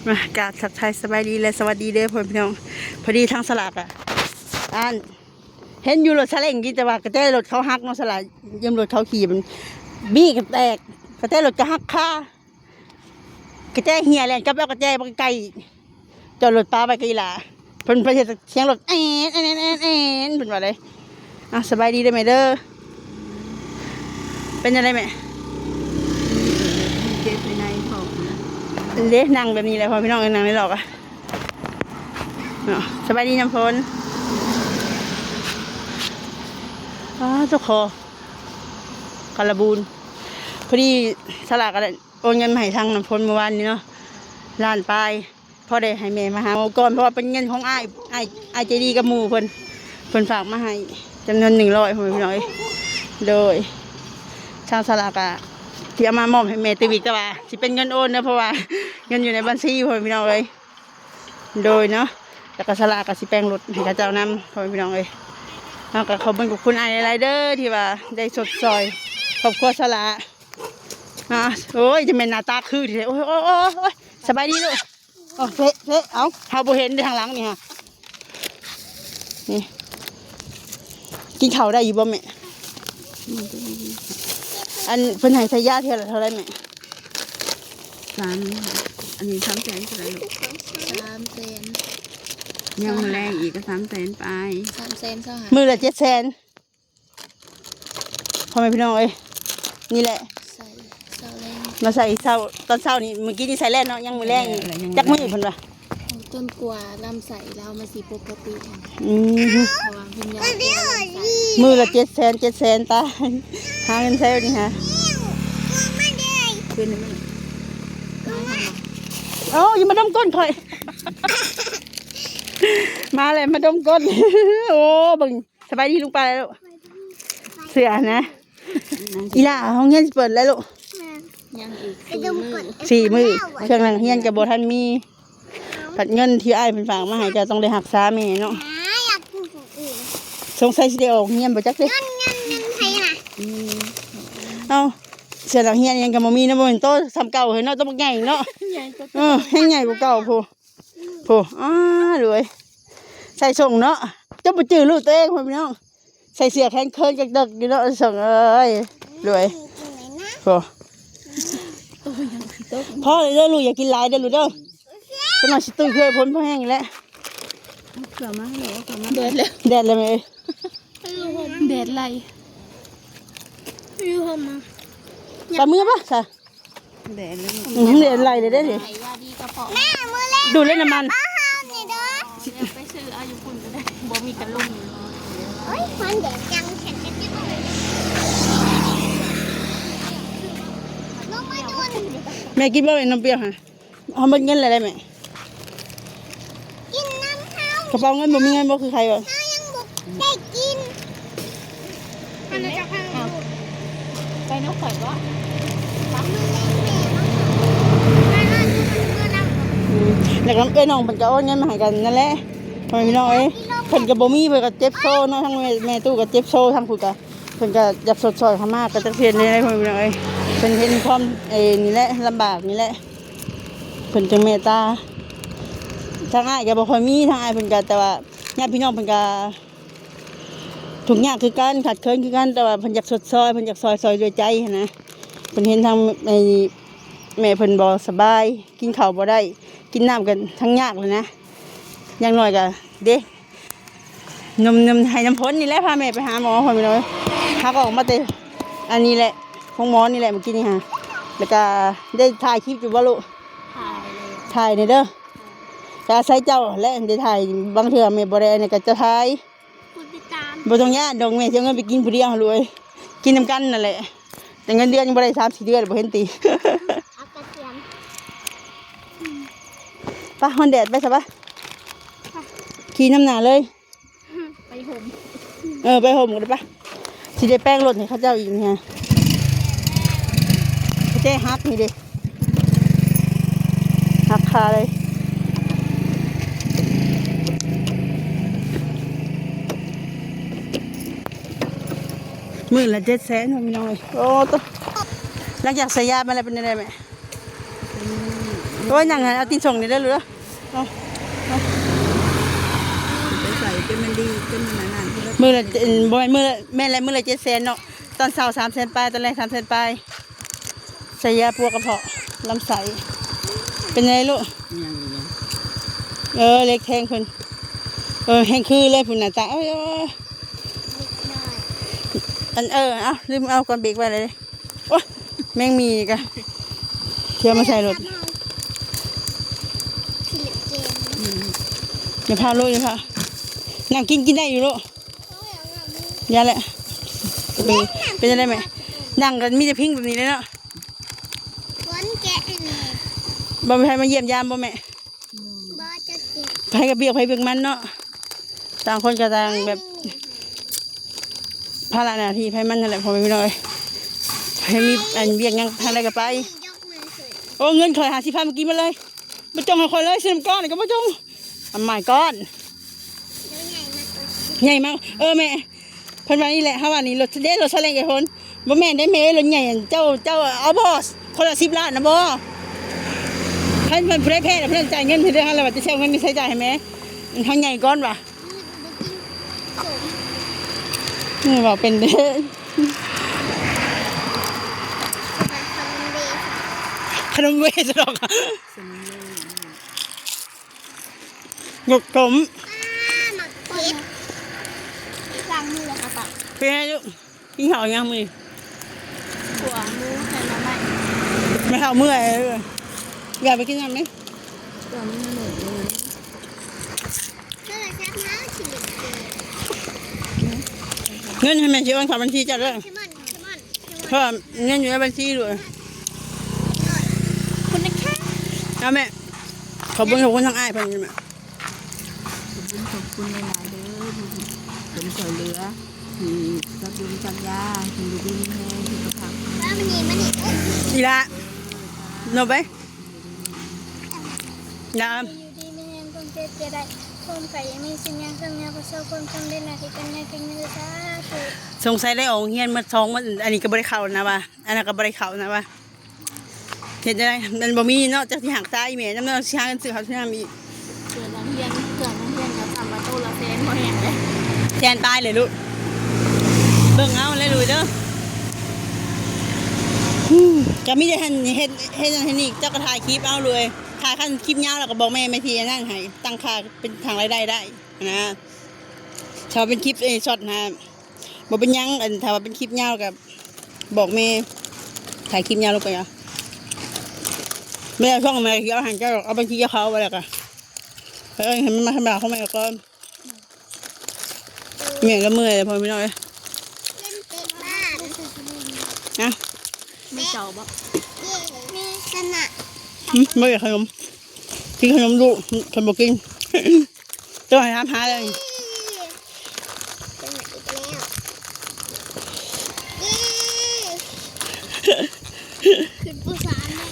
ມາ ກາບທັກທາຍສະບາຍດີ ແລະ ສະຫວັດດີເດີພໍ່ແມ່ພີ່ນ້ອງ. ພໍດີທາງສະຫຼາກະ ອັນ ເຫັນຢູ່ລົດສາເລັ້ງກີ້ ແຕ່ວ່າກະແຈລົດເຂົາຫັກເນາະ ສະຫຼາກຢືມລົດເຂົາຂີ່ ມັນບີກະແຕກ ກະແຈລົດກະຫັກຄາ ກະແຈເຫ່ຍ ແລ່ນກັບເອົາກະແຈໄປໃກ້ ຈອດລົດປະໄວ້ກັບອີ່ຫຼ້າ ເພິ່ນ ເພິ່ນເຮັດສຽງລົດແອນ ແອນ ແອນ ແອນ ເພິ່ນວ່າເດ້. ອ່າ ສະບາຍດີເດີແມ່ເດີ. ເປັນຈັ່ງໃດແມ່? ເຈັບຢູ່ໃນທ້ອງ ເດ້ ນັ່ງແບບນີ້ແຫຼະພໍ່ແມ່ພີ່ນ້ອງເອີຍ ນັ່ງໃນລອກອະເນາະ. ສະບາຍດີນ້ຳຝົນ. ອ້າ ເຈົ້າຂໍກາລະບູນ ພໍດີສະຫຼາກະໄດ້ໂອນເງິນມາໃຫ້ທາງນ້ຳຝົນມື້ວານນີ້ເນາະ ລ້ານປາຍ. ພໍໄດ້ໃຫ້ແມ່ມາຫາໝໍກ່ອນ ເພາະວ່າເປັນເງິນຂອງອ້າຍ ອ້າຍ ອ້າຍໃຈດີກັບໝູ່ເພິ່ນ ເພິ່ນຝາກມາໃຫ້ຈຳນວນໜຶ່ງຮ້ອຍ ພໍ່ແມ່ພີ່ນ້ອງເອີຍ. ໂດຍ ທາງສະຫຼາກະຊິເອົາມາມອບໃຫ້ແມ່ຕື່ມອີກ ແຕ່ວ່າຊິເປັນເງິນໂອນເດີ ເພາະວ່າເງິນຢູ່ໃນບັນຊີ ພໍ່ແມ່ພີ່ນ້ອງເອີຍ. ໂດຍເນາະ ແລ້ວກະສະຫຼາກະຊິແປງລົດໃຫ້ເຂົາເຈົ້ານຳ ພໍ່ແມ່ພີ່ນ້ອງເອີຍ. ເຮົາກະຂອບຄຸນຂອບຄຸນອ້າຍຫຼາຍໆເດີ ທີ່ວ່າໄດ້ຊົດຊ່ອຍຄອບຄົວສະຫຼາ. ອ່າ ໂອ້ຍ ຈະແມ່ນໜ້າຕາຄືແທ້. ໂອ້ຍ ໂອ້ຍ ໂອ້ຍ ໂອ້ຍ ສະບາຍດີລູກ. ເອີ ເພະ ເພະ ເອົ້າ ເຮົາບໍ່ເຫັນເດ້ທາງຫຼັງນີ້ຮະ. ນີ້ ກິນເຂົ້າໄດ້ຢູ່ບໍ່ແມ່? ອັນ ເພິ່ນໃຫ້ໃຊ້ຢາເທື່ອລະເທົ່າໃດແມ່? ສາມ ອັນນີ້ສາມແສນເທົ່າໃດລູກ? ສາມແສນ ຍັງມື້ແລງອີກກະສາມແສນປາຍ ສາມແສນຊາວຫ້າ ມື້ລະເຈັດແສນ. ພໍ່ແມ່ພີ່ນ້ອງເອີຍ ນີ້ແຫຼະ ໃສ່ເຊົ້າແລງ ມາໃສ່ເຊົ້າ ຕອນເຊົ້ານີ້ ມື້ກີ້ນີ້ໃສ່ແລ້ວເນາະ ຍັງມື້ແລງອີກ ແລ້ວຍັງ ຈັກມື້ເພິ່ນວ່າ ຈົນກວ່າລຳໄສ້ລາວມັນຊິປົກກະຕິ. ອືມ ເພາະວ່າເພິ່ນຢາກ ມື້ລະເຈັດແສນ ເຈັດແສນ ຕາຍ ຫາເງິນໃຊ້ບັດນີ້ຫາ ຄືນໃຫ້ມັນ ເອົ້າ ຢ່າມາດົມກົ້ນຂ້ອຍ ມາແລ້ວ ມາດົມກົ້ນ. ໂອ້ ເບິ່ງ ສະບາຍດີລຸງປ້າແລ້ວ ເສື້ອນະ. ອີຫຼ້າ ໂຮງຮຽນຊິເປີດແລ້ວລູກ? ຍັງອີກສີ່ມື້ ສີ່ມື້ ເຄື່ອງນັກຮຽນກະບໍ່ທັນມີ ພັດເງິນທີ່ອ້າຍເພິ່ນຝາກມາໃຫ້ ເຈົ້າຕ້ອງໄດ້ຮັກສາແມ່ເນາະ. ສົງໄສຊິໄດ້ອອກຮຽນບໍ່ຈັກເດ້. ເອົາ ເສື້ອນັກຮຽນຫຍັງກະບໍ່ມີເນາະ ບໍ່ແມ່ນໂຕສ່ຳເກົ່າເຮີ້ຍເນາະ ໂຕບັກໃຫຍ່ເນາະ. ເອີ ແຮງໃຫຍ່ກວ່າເກົ່າພຸ້ນ. ໂອ້ ອ້າ ລວຍ ໃສ່ສົ່ງເນາະ ເຈົ້າບໍ່ຈື່ລູກຕົວເອງ ພໍ່ແມ່ພີ່ນ້ອງ ໃສ່ເສື້ອແຂນເຂີນຈັກເດິກຢູ່ເນາະ ສົ່ງເອີຍ ລວຍ ໂອ້ ພໍແລ້ວເດີລູກ ຢ່າກິນຫຼາຍເດີລູກເດີ ຈັກໜ່ອຍຊິຕຸ້ຍເຄືອຍພົນພໍແຮງອີກແລ້ວ. ເຂົ້າມາ ເຂົ້າມາ ແດດແລ້ວ ແດດແລ້ວແມ່ເອີຍ ແດດໄລ່ ຢູ່ຫ້ອງມາ ປາເມືອປະຊະ. ແດດແລ້ວ ອືມ ແດດໄລ່ເລີຍເດ້ນີ້ ດູດເລີຍນ້ຳມັນ ເອົາເຮົານີ້ເດີ ໄປຊື້ເອົາຢູ່ພຸ້ນກະໄດ້ ບໍ່ມີກະລົມ. ໂອ້ຍ ມັນແດດຈັງ ແມ່ກິນບໍ່ແມ່ນມປຽກຫັ້ນ? ເຮົາໝົດເງິນແລ້ວໄດ໋ແມ່ ກິນນຳເຮົາ ກະເປົາເງິນບໍ່ມີເງິນບໍ່ຄືໃຜບໍ່ ເຮົາຍັງບໍ່ໄດ້ກິນ. ອັນນັ້ນຈະພັງ ໄປນຳຂ້ອຍບໍ່? ໄປນຳແມ່ ໄປນຳ ອືມ ແລ້ວກະເອື້ອຍນ້ອງເພິ່ນກະໂອນເງິນມາໃຫ້ກັນນັ້ນແຫຼະ ພໍ່ແມ່ພີ່ນ້ອງເອີຍ ເພິ່ນກະບໍ່ມີ ເພິ່ນກະເຈັບໂຊເນາະ ທັງແມ່ ແມ່ຕູ້ກະເຈັບໂຊ ທັງພຸ້ນກະ ເພິ່ນກະຢາກຊົດຊ່ອຍເຂົາມາ ກະຈັກຊິເຮັດແນວໃດ ພໍ່ແມ່ພີ່ນ້ອງເອີຍ ເພິ່ນເຫັນຄວາມ ເອີ ນີ້ແຫຼະ ລຳບາກນີ້ແຫຼະ ເພິ່ນຈຶ່ງເມດຕາ. ທາງອ້າຍກະບໍ່ຄ່ອຍມີ ທາງອ້າຍເພິ່ນກະ ແຕ່ວ່າຍາດພີ່ນ້ອງເພິ່ນກະທຸກຍາກຄືກັນ ຂາດເຂີນຄືກັນ ແຕ່ວ່າເພິ່ນຢາກຊົດຊ່ອຍ ເພິ່ນຢາກຊ່ອຍ ຊ່ອຍດ້ວຍໃຈຫັ້ນນະ ເພິ່ນເຫັນທາງ ໄອ້ ແມ່ເພິ່ນບໍ່ສະບາຍ ກິນເຂົ້າບໍ່ໄດ້ ກິນນ້ຳກະທັງຍາກແລ້ວນະ ຢ່າງໜ້ອຍກະເດ້ ໜົມ ໜົມໄຮ່ນ້ຳຝົນນີ້ແຫຼະ ພາແມ່ໄປຫາໝໍ ພໍ່ແມ່ເອີຍ ຫາກະອອກມາແຕ່ອັນນີ້ແຫຼະ ໂຮງໝໍນີ້ແຫຼະ ມື້ກີ້ນີ້ຫາ ແລ້ວກະໄດ້ຖ່າຍຄລິບຢູ່ບໍ່ລູກ? ຖ່າຍແລ້ວ ຖ່າຍແດ່ເດີ ກະອາໄສເຈົ້າແຫຼະໄດ້ຖ່າຍ ບາງເທື່ອແມ່ບໍ່ໄດ້ອັນນີ້ກະຈະຖ່າຍ ຜູ້ຕິດຕາມ ບໍ່ຕ້ອງຢ້ານດອກ ແມ່ຊິເອົາເງິນໄປກິນຜູ້ດຽວຫັ້ນລູກເອີຍ ກິນນຳກັນນັ້ນແຫຼະ ແຕ່ເງິນເດືອນຍັງບໍ່ໄດ້ສາມສີ່ເດືອນ ບໍ່ເຫັນຕິ. ປະ ຮ້ອນແດດ ໄປຊະປະ ໄປ ຂີ່ນຳໜ້າເລີຍ ໄປຮົ່ມ ເອີ ໄປຮົ່ມກະໄດ້ປະ ຊິໄດ້ແປງລົດໃຫ້ເຂົາເຈົ້າອີກນີ້ ກະແຈຫັກນີ້ເດ້ ຫັກຄາເລີຍ ມື້ລະເຈັດແສນ ພີ່ນ້ອງເອີຍ ໂອ້ໂຕ ຫຼັງຈາກໃສ່ຢາມາແລ້ວເປັນຈັ່ງໃດແມ່? ອືມ ໂອ້ຍ ນັ່ງຫັ້ນ ເອົາຕີນສົ່ງນີ້ເດີລູກເດີ. ເອົາ ເອົາ ໄປໃສ່ຈົນມັນດີ ຈົນມັນອັນນັ້ນ ມື້ລະ ເອີ ບໍ່ແມ່ນມື້ລະ ແມ່ນແຫຼະ ມື້ລະເຈັດແສນເນາະ. ຕອນເຊົ້າສາມແສນປາຍ ຕອນແລງສາມແສນປາຍ. ໃສ່ຢາປົວກະເພາະລຳໄສ້. ເປັນໄງລູກ? ຍັງຢູ່. ເອີ ເລັກແທງເພິ່ນ. ເອີ ແຮງຄືເລີຍພຸ້ນໜ້າຕາ. ເອີຍ ເອີຍ ອັນ ເອີ ເອົາ ລືມເອົາກ່ອນ ເບຣກໄວ້ເລີຍ. ໂອ້ຍ ແມງໝີ່ນີ້ກະ ເທື່ອມາໃສ່ລົດ. ຢ່າພາລູກ ຢ່າພາ. ນັ່ງກິນ ກິນໄດ້ຢູ່ລູກ. ຢ່າແຫຼະ. ເປັນ ເປັນຈັ່ງໃດແມ່? ນັ່ງກໍມີແຕ່ພິງແບບນີ້ແຫຼະເນາະ. ຄົນແກະໃຫ້ແມ່. ບໍ່ມີໃຜມາຢ້ຽມຢາມບໍ່ແມ່? ບໍ່ ເຈົ້າເຈັບ. ໃຜກໍວຽກໃຜວຽກມັນເນາະ. ຕ່າງຄົນກໍຕ່າງແບບ ພາລະໜ້າທີ່ໃຜມັນຫັ້ນແຫຼະ ພໍ່ແມ່ພີ່ນ້ອງເອີຍ. ໃຜມີອັນວຽກຫຍັງທາງໃດກໍໄປ. ໂອ້ ເງິນຂ້ອຍຫ້າສິບພັນ ມາກິນມາເລີຍ. ບໍ່ຈົ່ງໃຫ້ຂ້ອຍເລີຍ ຊື້ນ້ຳກ້ອນນີ້ກໍບໍ່ຈົ່ງ. Oh my god ໃຫຍ່ມາກ ເອີ ແມ່ ເພິ່ນວ່ານີ້ແຫຼະ ເຮົາວ່ານີ້ ລົດເດ້ ລົດຊາເລັງໄອ້ພົນ. ບໍ່ແມ່ນເດ້ແມ່ເອີຍ ລົດໃຫຍ່ ອັນ ເຈົ້າ ເຈົ້າເອົາບໍ່ ຄົນລະສິບລ້ານນະບໍ່? ຄັນເພິ່ນ ຜູ້ໃດແພ້ແລ້ວ ເພິ່ນຈ່າຍເງິນໃຫ້ເດີ ແລ້ວວ່າຈະເອົາເງິນໄປໃຊ້ຈ່າຍໃຫ້ແມ່. ເຮົາໃຫຍ່ກ່ອນວ່າ ເອີ ເວົ້າເປັນເດ້. ຂະໜົມເວສະດອກ. ໜົກຕົມ. ອ້າ ໝາກເຜັດ. ລ້າງມືແລ້ວກໍຕັກ. ເປັນໄງລູກ? ກິນເຂົ້າຫຍັງມື້ນີ້? ຂົ້ວໝູໃສ່ໜໍ່ໄມ້. ແມ່ເຖົ້າເມື່ອຍເລີຍ. ຢາກໄປກິນນ້ຳໄໝ? ຕົວມັນເຫຼືອເລີຍ. ເງິນໃຫ້ແມ່ຊິໂອນເຂົ້າບັນຊີເຈົ້າເດີ. ເພາະວ່າເງິນຢູ່ໃນບັນຊີດ້ວຍ. ເອົາແມ່ ຂອບຄຸນ ຂອບຄຸນທາງອ້າຍເພິ່ນແມ່. ຂອບຄຸນ ຂອບຄຸນຫຼາຍໆເດີ ທີ່ເພິ່ນຊ່ວຍເຫຼືອ ທີ່ຈັກຢາ ເພິ່ນຢູ່ດີມີແຮງ ສຸຂະພາບ ມານີ້ ມານີ້ ອີ່ຫຼ້າ ໂນໄປ ດາມ ຢູ່ດີມີແຮງ ຄວາມເຈັບຢ່າໄດ້ ຄວາມໄຂ້ຢ່າມີ ສິ່ງຫຍັງເຄື່ອງຍາ ປະສົບຄວາມສຳເລັດ ໜ້າທີ່ການງານການເງິນ ສາທຸ. ສົງໄສໄດ້ອອກໂຮງຮຽນໝົດສອງມື້ ອັນນີ້ກໍບໍ່ໄດ້ເຂົ້ານະວ່າ ອັນນັ້ນກໍບໍ່ໄດ້ເຂົ້ານະວ່າ. ເຮັດຈັ່ງໃດ ມັນບໍ່ມີເນາະ ຈັກຊິຫາກຕາຍແມ່ນຳເນາະ ຊິຫາເງິນຊື້ເຂົ້າຊື້ນ້ຳອີກ. ເຄື່ອງໂຮງຮຽນ ເຄື່ອງໂຮງຮຽນກໍຊ້ຳວ່າໂຕລະແສນ ບໍ່ແຮງເດ້ ແສນປາຍເລີຍລູກ. ເບິ່ງເອົາເລີຍລູກເດີ. ກໍມີແຕ່ຫັ້ນເຮັດ ເຮັດນັ້ນເຮັດນີ້ ເຈົ້າກໍຖ່າຍຄລິບເອົາເລີຍ ຖ່າຍ ຄັນຄລິບຍາວແລ້ວກໍບອກແມ່ ແມ່ຊິອັນນັ້ນໃຫ້ ຕັ້ງຄ່າເປັນສ້າງລາຍໄດ້ໄດ້ນະ. ຖ້າວ່າເປັນຄລິບ ເອີ ຊັອດນະ ບໍ່ເປັນຫຍັງ ອັນ ຖ້າວ່າເປັນຄລິບຍາວກໍບອກແມ່ ຖ່າຍຄລິບຍາວລົງໄປເອົາ. ແມ່ຊ່ອງແມ່ຊິເອົາໃຫ້ເຈົ້າ ເອົາບັນຊີເຈົ້າເຂົ້າໄວ້ແລ້ວກໍ ເອີ ໃຫ້ມັນມາທຳລາຍຂອງແມ່ກ່ອນ. ແມ່ລະເມື່ອຍແລ້ວ ພໍ່ແມ່ພີ່ນ້ອງເອີຍ. ນະ ມີເຈົ້າບໍ່? ມີຊະນະ. ຫຶ ບໍ່ຢາກຂະໜົມ. ກິນຂະໜົມລູກ ຄັນບໍ່ກິນ ຕ້ອງໃຫ້ຖາມຫາເລີຍ. ຂຶ້ນ ປໍສາມ ແລ້ວ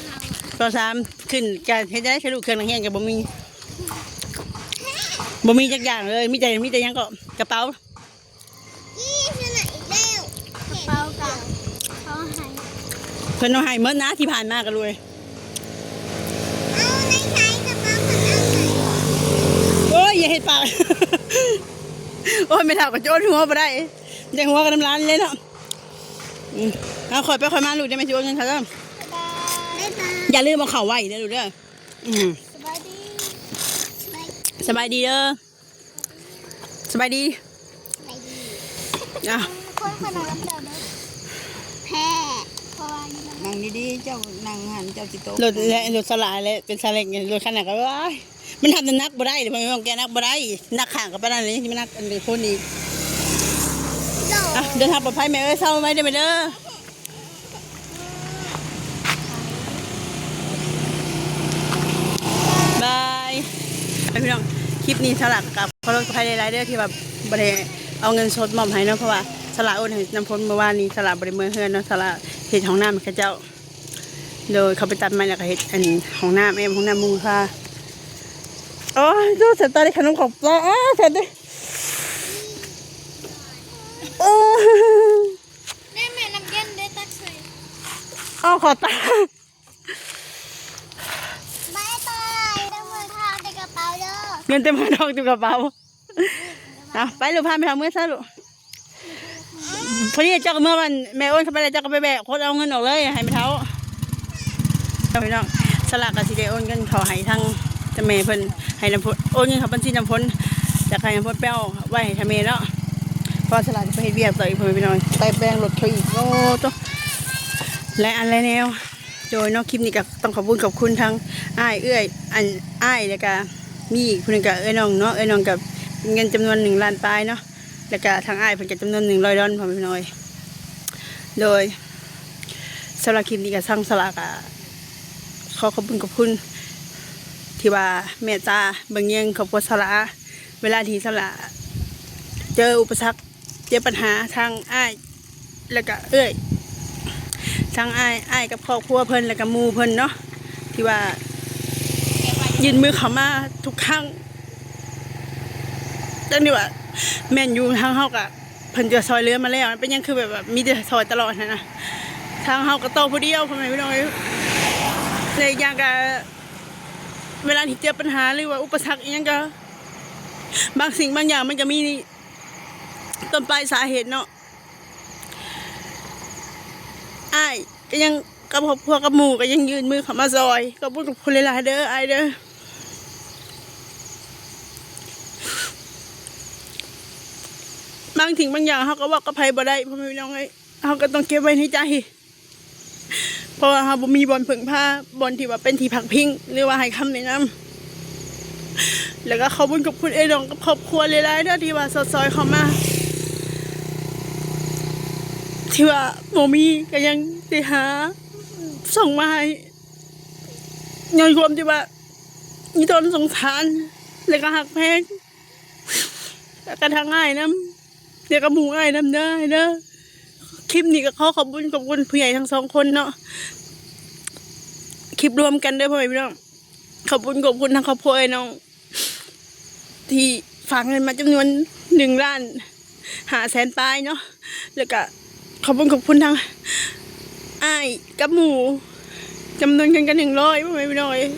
ເຮົາ ປໍສາມ ຂຶ້ນ ກະເຮັດໄດ້ ສະຫຼຸບເຄື່ອງນັກຮຽນກະບໍ່ມີ ບໍ່ມີຈັກຢ່າງເລີຍ ມີແຕ່ ມີແຕ່ຫຍັງເກາະ ກະເປົາ. ອີ່ ຊະນະອີກແລ້ວ ກະເປົາກະເຂົາໃຫ້ ເພິ່ນເອົາໃຫ້ໝົດນະ ທີ່ຜ່ານມາກະລວຍ. ເອົາໃນໃສ ກະເປົາເພິ່ນເອົາໃຫ້. ໂອ້ຍ ຢ່າເຮັດປາກ ໂອ້ຍ ແມ່ເຖົ້າກະຈະອົດຫົວບໍ່ໄດ້ ໄດ້ຫົວກະນຳຫຼານເລີຍເນາະ. ອືມ ເອົາ ຄ່ອຍໄປຄ່ອຍມາລູກ ດຽວແມ່ຊິໂອນເງິນໃຫ້ເດີ. ບາຍບາຍ ຢ່າລືມເອົາເຂົ້າໄວ້ເດີລູກເດີ. ອືມ ສະບາຍດີ ສະບາຍ ສະບາຍດີເດີ. ສະບາຍດີ ສະບາຍດີ. ອ້າວ ຄົນຂະໜາດນັ້ນເດີ ແພ້ ເພາະວ່າ ນັ່ງດີໆ ເຈົ້ານັ່ງຫັ້ນ ເຈົ້າຊິຕົກ. ລົດແລະ ລົດສະຫຼາຍແລະ ເປັນສາເລັງ ລົດຄັນໜ້າກະ ໂອ້ຍ ມັນຮັບນ້ຳໜັກບໍ່ໄດ້ເດ ເພາະມັນແກ່ໜັກບໍ່ໄດ້ ໜັກຂ້າງກະປານນັ້ນເລີຍ ຊິມາໜັກອັນເດໂພນອີກ. ໂດຍ ອ່ະ ເດີນທາງປອດໄພແມ່ເອີຍ ເຊົາໄວເດີແມ່ເດີ. ບາຍ ບາຍ ພີ່ນ້ອງ. ຄລິບນີ້ສາລາກະຂອບຄຸນຂອບໃຈຫຼາຍໆເດີ ທີ່ວ່າບໍ່ໄດ້ເອົາເງິນສົດມອບໃຫ້ເນາະ ເພາະວ່າສາລາໂອນໃຫ້ນ້ຳຝົນມື້ວານນີ້ ສາລາບໍ່ໄດ້ເມືອເຮືອນເນາະ ສາລາເຮັດຫ້ອງນ້ຳໃຫ້ເຂົາເຈົ້າ. ໂດຍ ເຂົາໄປຕັດໄມ້ແລ້ວກະເຮັດອັນຫ້ອງນ້ຳ ແອ້ມຫ້ອງນ້ຳມຸງຄາ. ໂອ້ຍ ດູສາຍຕາເດ້ ຂະໜົມຂອງປອມ ອ້າ ແຊບເດ້. ເອີ ແມ່ ແມ່ ນ້ຳເຢັນເດ້ ຕັກໃສ່ ເອົາ ຂໍຕາ. ບາ ເງິນເຕັມກະດອກຢູ່ກະເປົາ. ເອົາ ໄປລູກ ພາແມ່ເຖົ້າເມືອຊະລູກ. ພໍດີເຈົ້າກະເມືອບ້ານແມ່ໂອນເຂົ້າໄປແລ້ວ ເຈົ້າກະໄປແບກຄົນເອົາເງິນອອກເລີຍໃຫ້ແມ່ເຖົ້າ. ພີ່ນ້ອງ ສາລາກະຊິໄດ້ໂອນເງິນເຂົ້າໃຫ້ທາງເຈົ້າແມ່ເພິ່ນ ໃຫ້ນ້ຳຝົນ ໂອນເງິນເຂົ້າບັນຊີນ້ຳຝົນ ຈາກໃຫ້ນ້ຳຝົນໄປເອົາໄວ້ໃຫ້ທ່ານແມ່ເນາະ. ເພາະວ່າສາລາກະໄປເຮັດວຽກຕໍ່ອີກ ພໍ່ແມ່ພີ່ນ້ອງ ໄປແປງລົດເຂົາອີກ. ໂອ້ໂຕ ຫຼາຍອັນຫຼາຍແນວ. ໂດຍເນາະ ຄລິບນີ້ກະຕ້ອງຂອບຄຸນຂອບຄຸນທັງອ້າຍເອື້ອຍ ອັນ ອ້າຍ ແລ້ວກະມີອີກຜູ້ໜຶ່ງກະເອື້ອຍນ້ອງເນາະ ເອື້ອຍນ້ອງກະເງິນຈຳນວນໜຶ່ງລ້ານປາຍເນາະ ແລ້ວກະທາງອ້າຍເພິ່ນກະຈຳນວນໜຶ່ງຮ້ອຍດອນ ພໍ່ແມ່ພີ່ນ້ອງເອີຍ. ໂດຍສຳລັບຄລິບນີ້ກະທາງສາລາກະຂໍຂອບຄຸນຂອບຄຸນທີ່ວ່າເມດຕາເບິ່ງແຍງຄອບຄົວສາລາ ເວລາທີ່ສາລາເຈີອຸປະສັກ ເຈີບັນຫາ ທາງອ້າຍ ແລ້ວກະເອື້ອຍ ທາງອ້າຍ ອ້າຍກັບຄອບຄົວເພິ່ນ ແລ້ວກະໝູ່ເພິ່ນເນາະ ທີ່ວ່າຍື່ນມືເຂົ້າມາທຸກຄັ້ງ. ຈັ່ງທີ່ວ່າແມ່ນຢູ່ ທາງເຮົາກະ ເພິ່ນກະຊ່ອຍເຫຼືອມາແລ້ວ ເປັນຫຍັງຄືແບບວ່າມີແຕ່ຊ່ອຍຕະຫຼອດຫັ້ນນະ. ທາງເຮົາກະຕໍ່ຜູ້ດຽວ ພໍ່ແມ່ພີ່ນ້ອງເອີຍ ແລະອີກຢ່າງກະ ເວລາທີ່ເຈີບັນຫາ ຫຼືວ່າອຸປະສັກອີ່ຫຍັງກະ ບາງສິ່ງບາງຢ່າງມັນກະມີ ຕົ້ນປາຍສາເຫດເນາະ. ອ້າຍກະຍັງ ກັບຄອບຄົວກັບໝູ່ກະຍັງຍື່ນມືເຂົ້າມາຊ່ອຍ. ຂອບຄຸນ ຂອບຄຸນຫຼາຍໆເດີອ້າຍເດີ. ບາງສິ່ງບາງຢ່າງເຮົາກະເວົ້າກັບໃຜບໍ່ໄດ້ ພໍ່ແມ່ພີ່ນ້ອງເອີຍ ເຮົາກະຕ້ອງເກັບໄວ້ໃນໃຈ. ເພາະວ່າເຮົາບໍ່ມີບ່ອນເພິ່ງພາ ບ່ອນທີ່ວ່າເປັນທີ່ພັກພິງ ຫຼືວ່າໃຫ້ຄຳແນະນຳ. ແລ້ວກະຂອບບຸນຂອບຄຸນເອື້ອຍນ້ອງກັບຄອບຄົວຫຼາຍໆເດີ ທີ່ວ່າສອດຊ່ອຍເຂົ້າມາ ທີ່ວ່າບໍ່ມີກະຍັງໄດ້ຫາສົ່ງມາໃຫ້ ຍ້ອນຄວາມທີ່ວ່າມີແຕ່ຄົນສົງສານ ແລ້ວກະຮັກແພງ ແລ້ວກະທັງອ້າຍນຳ ແລ້ວກະໝູ່ອ້າຍນຳເດີ ອ້າຍເດີ. ຄລິບນີ້ກະຂໍຂອບບຸນຂອບຄຸນຜູ້ໃຫຍ່ທັງສອງຄົນເນາະ ຄລິບລວມກັນເດີ ພໍ່ແມ່ພີ່ນ້ອງ. ຂອບບຸນຂອບຄຸນທັງຄອບຄົວອ້າຍນ້ອງ ທີ່ຝາກເງິນມາຈຳນວນໜຶ່ງລ້ານຫ້າແສນປາຍເນາະ ແລ້ວກະຂອບຄຸນຂອບຄຸນທັງອ້າຍກັບໝູ່ ຈຳນວນເງິນກະໜຶ່ງຮ້ອຍ ພໍ່ແມ່ພີ່ນ້ອງເອີຍ.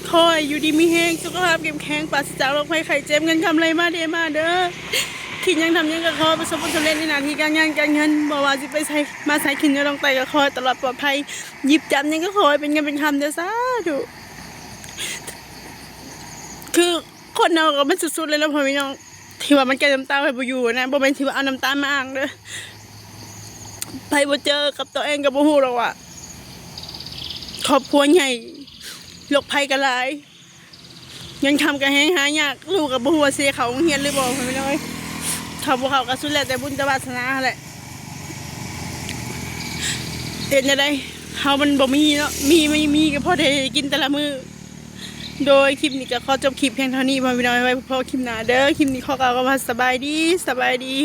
ຂໍໃຫ້ຢູ່ດີມີແຮງ ສຸຂະພາບເຂັ້ມແຂງ ປາສະຈາກໂລກໄພໄຂ້ເຈັບ ເງິນຄຳໄຫຼມາເທມາເດີ. ຄິດຫຍັງທຳຫຍັງກະຂໍປະສົບຜົນສຳເລັດໃນໜ້າທີ່ການງານການເງິນ ບໍ່ວ່າຊິໄປໃສມາໃສ ຂຶ້ນເໜືອລົງໃຕ້ກະຂໍໃຫ້ຕະຫຼອດປອດໄພ ຢິບຈັບຫຍັງກະຂໍໃຫ້ເປັນເງິນເປັນຄຳເດີ ສາທຸ. ຄືຄົນເຮົາກະມັນສຸດໆແລ້ວເນາະ ພໍ່ແມ່ພີ່ນ້ອງ ທີ່ວ່າມັນກັ້ນນ້ຳຕາໄວ້ບໍ່ຢູ່ນະ ບໍ່ແມ່ນທີ່ວ່າເອົານ້ຳຕາມາອ້າງເດີ. ໃຜບໍ່ເຈີກັບຕົວເອງກະບໍ່ຮູ້ດອກວ່າ ຄອບຄົວໃຫຍ່ ໂລກໄພກະຫຼາຍ ເງິນຄຳກະແຮງຫາຍາກ ລູກກະບໍ່ຮູ້ວ່າຊິໄດ້ເຂົ້າໂຮງຮຽນຫຼືບໍ່ ພໍ່ແມ່ພີ່ນ້ອງເອີຍ. ເຂົ້າບໍ່ເຂົ້າກະສຸດແລ້ວແຕ່ບຸນແຕ່ວາສະໜາຫັ້ນແຫຼະ ເຮັດແນວໃດ ເຮົາມັນບໍ່ມີເນາະ ມີ ມີ ມີກະພໍໄດ້ກິນແຕ່ລະມື້. ໂດຍຄລິບນີ້ກະຂໍຈົບຄລິບພຽງເທົ່ານີ້ ພໍ່ແມ່ພີ່ນ້ອງ ໄວ້ພົບພໍ້ຄລິບໜ້າເດີ. ຄລິບນີ້ຂໍກ່າວຄຳວ່າສະບາຍດີ ສະບາຍດີ.